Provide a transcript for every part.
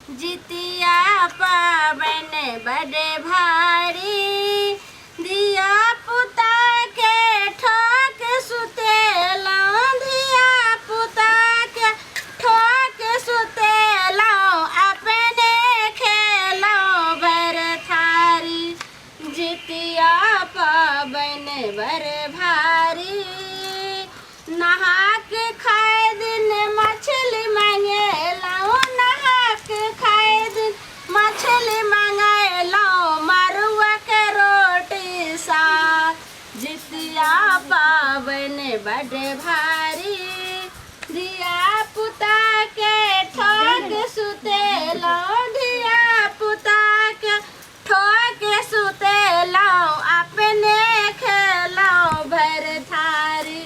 जितिया पाबनि बड भारी, धिया पुता के ठोक सुतेलहुँ, धिया पुता के ठोक सुतेलहुँ, अपने खेलहुँ भर थारी। जितिया पाबनि बड़ भारी, नहा के खाए दिन मछली मंगेलहुँ, नहा के खाए दिन मछली मंगेलहुँ, मरुआ के रोटी साथ। जितिया पाबनि बड़ भारी, धिया पुता के ठोक सुतेलहुँ, धिया पुता के ठोक सुतेलहुँ, अपने खेलहुँ भर थारी।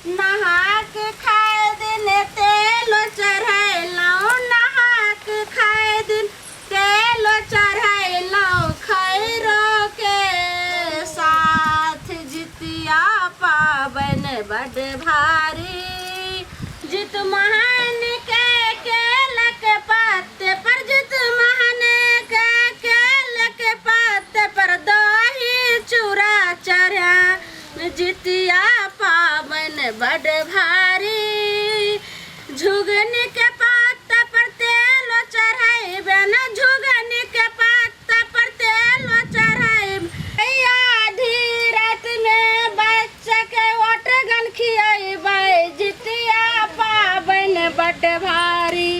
नहा के खाए दिन तेल चढ़ेलहुँ, नहा के खाए दिन तेल चढ़ेलहुँ, खैरो के साथ। जितिया पाबनि बड भारी, जित महान के केलक पत्ते पर, जित महान के केलक पत्ते पर दही चूड़ा चढ़ा। जितिया पाबनि बड भारी, झुगनी के पत्ता पर तेल चढ़ैबे न, झुगनी के पत्ता पर तेल चढ़ैब, आधी राति में बच्चा के ओटगन खियैबै। जितिया पाबनि बड भारी,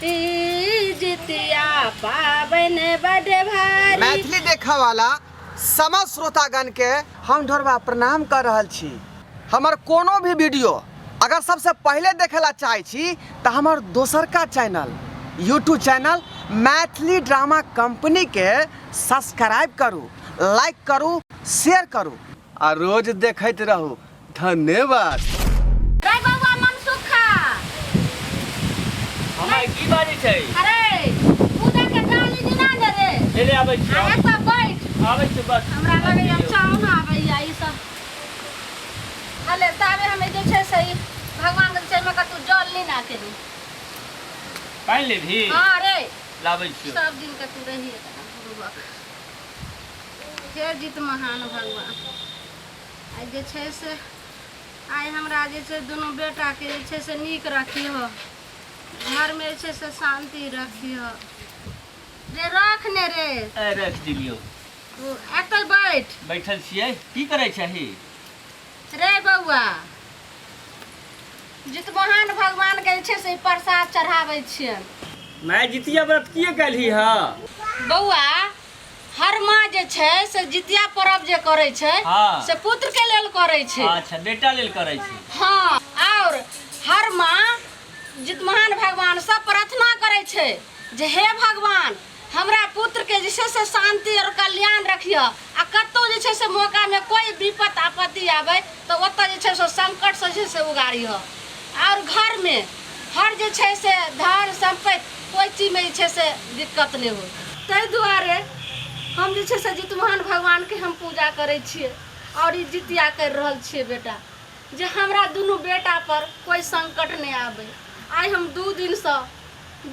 ई जितिया पाबनि बड भारी। मैथिली देखऽ वाला समस्त श्रोतागण के हम ढोरबा प्रणाम कर रहल छी। हमर कोनो भी वीडियो अगर सबसे पहले देखेला चाहे छी तऽ हमर दोसरका channel YouTube channel Maithili drama company के सब्सक्राइब करू, लाइक करू, शेयर करू आ रोज देखैत रहू। धन्यवाद। रे बौआ मनसुखा। हमरा की बाजै छै? अरे पूजा के डाली दिना ने रे। ले ले आबै छी। आ एतऽ बैठ। आबै छी बस। हमरा लगैया चाउन आबैया ई सब। अले ताबे हम जे छै से ई भगवान के छै में कतौ जल नहि ना केली। पानि लेबही? हां रे। लाबै छियौ। सब दिन के तू रही गुरुबक। हे जीत महान भगवान, आइ जे छै से आइ हमरा जे छै दुनू बेटाके जे छै से नीक रखिहो, घरमे जे छै से शान्ति रखिहो। रे रख ने रे। ए रख दिलियौ। ओ एतऽ बैठ। बैठल छियै, की करै छही? रे बौआ, जितमहान भगवानके जे छै से ई प्रसाद चढ़ाबै छियनि। माय जितिया व्रत किए कैलही हँ? बौआ, हर माँ जे छै से जितिया पर्व जे करै छै से पुत्र के लेल करै छै। अच्छा, बेटा लेल करै छै। हँ, और हर माँ जितमहान भगवान से प्रार्थना करै छै जे हे भगवान, हमरा पुत्र के जे छै से शांति और कल्याण रखिह, आ कतौ जे छै से मौका में कोई विपत आपत्ति आबै तऽ ओतऽ जे छै से संकट से जे छै से उगारिह, और घर में हर जे छै से धन सम्पत्ति कोइ चीजमे जे छै से दिक्कत नहि होइ। ताहि दुआरे हम जे छै से जितवान भगवानके हम पूजा करै छियै आओर ई जितिया करि रहल छियै बेटा, जे हमरा दुनू बेटापर कोइ संकट नहि आबै। आइ हम 2 दिनसँ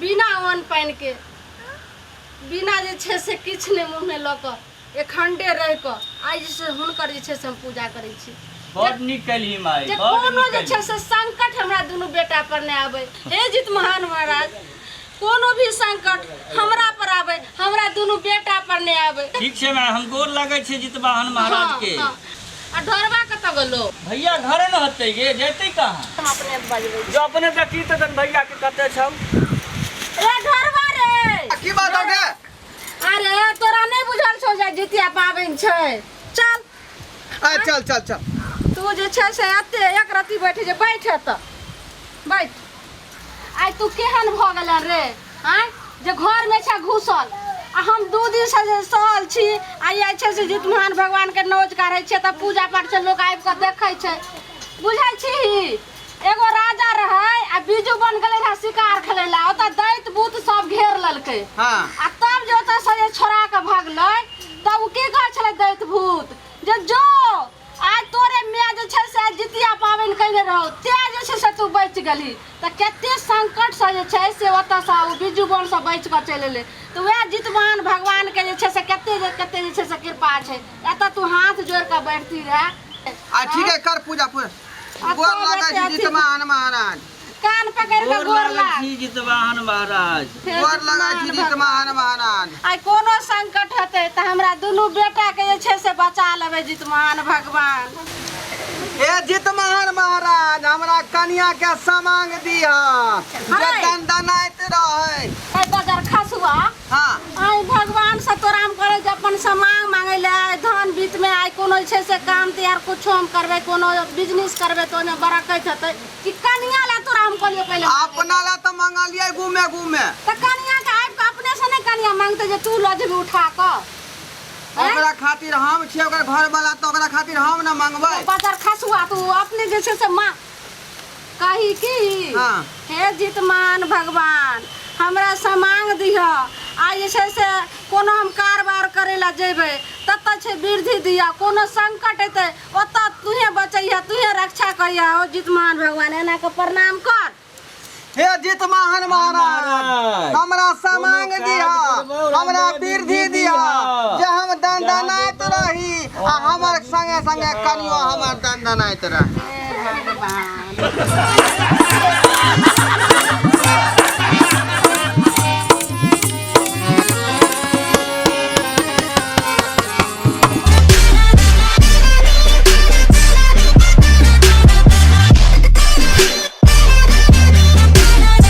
बिना अन्न पानिके, बिना जे छै से किछु नहि मुँहमे लऽ कऽ एखण्डे रहि कऽ आइ जे छै हुनकर जे छै से हम पूजा करै छी। बड नीक कैलही माय, जे बड कोनो नीक जे छै कैलही। से संकट हमरा दुनू बेटा पर नहि आबै। हे जित महान महाराज, कोनो भी संकट हमरा पर आबै, हमरा दुनू बेटा पर नहि आबै। ठीक छै माय, हम गोर लागै छी जितवाहन महाराज हँ, के। हँ। आ ढोरबा कतऽ गेलो? भैया घरे न होतै गे, जेतै कहाँ? हम अपने बजबै छी। जो अपने देखी तऽ तन भैया के कते छौ। रे ढोरबा रे। की बात हो गे? अरे तोरा नहि बुझल छौ जे जितिया पाबनि छै? चल। आ चल चल चल। तू जे छै से एते एक रत्ती बैठे जे बैठ एतऽ बैठ। आइ तू केहन भऽ गेलन रे आँय, जे घरमे छै घुसल, आ हम 2 दिनसँ जे सहल छी, आ ई छै से जितमहान भगवानके नोज काढ़ै छियै तऽ पूजा पाठ छै, लोक आबि कऽ देखै छै। बुझै छीही, एगो राजा रहै आ बीजू बन गेलै रहै शिकार खेलै लए, ओतऽ दैत बूत सब घेर लेलकै। आ तब जे ओतऽसँ जे छोड़ा कऽ भगलै तब ओ की कहै छलै दैत भूत, जे जो आइ तोरे माय जे छै से आइ जितिया पाबनि कयने रहौ, तें जे जे छै से तू बचि गेलही। तऽ कते संकटसँ जे छै से ओतऽसँ ओ बिज्जू बनसँ बचि कऽ चलि एलै। तऽ वएह जितवान भगवानके जे छै से कते जे कते जे छै से कृपा छै। एतऽ तू हाथ जोड़ि कऽ बैठती रहए। आ ठीक है, कर पूजा पूजा। आ गोर तब लागै एते छी अथी जितमान महाराज। कान पकड़ि कऽ गोर गोर लागै लाग। छी जितवाहन महाराज। फेर गोर लागै छी जितवान जितमान महाराज। आइ कोनो संकट हेतै तऽ हमरा दुनू बेटाके जे छै से बचा लेबै जितमान भगवान। हे जितमान महाराज, हमरा कनिया के समांग दिह जे है। दनदनाइत रहै। आइ बजर खसुआ, हाँ। आइ भगवान से तोरा हम करै जे अपन समांग मांगै ले, आइ धन बीत में आइ कोनो जे छै से काम तैयार कुछो हम करबै, कोनो बिजनेस करबै तऽ ओहिमे बरकत हेतै कि कनिया ला तोरा हम कहलियै पहिले मांगै अपना ला तऽ मंगलियै घूमे घूमे। तऽ कनिया के आबि कऽ अपने से नहि कनिया मांगतै जे तू लऽ जेबही उठा कऽ? ओकरा खातिर हम छियै ओकर घर वाला, तऽ ओकरा खातिर हम न मंगबै। बजर खसुआ, तू अपने जे छै से माँ कही की। हाँ। हे जितमान भगवान, हमरा समांग दिह, आ जे छै से कोनो हम कारबार करै लए जेबै ततऽ छै वृद्धि दिह, कोनो संकट एतै ओतऽ तुहे बचैह, तुहे रक्षा करिह। ओ जितमान भगवान, एना कऽ प्रणाम कर। हे जितमान महाराज, महाराज, हमरा समांग कोनो दिह, काज करबौ, हमरा हमरा वृद्धि वृद्धि दिह, दिह। जे हम दनदनाइत रही आ हमर संगे संगे कनियो हमर दनदनाइत रही। हे भगवान।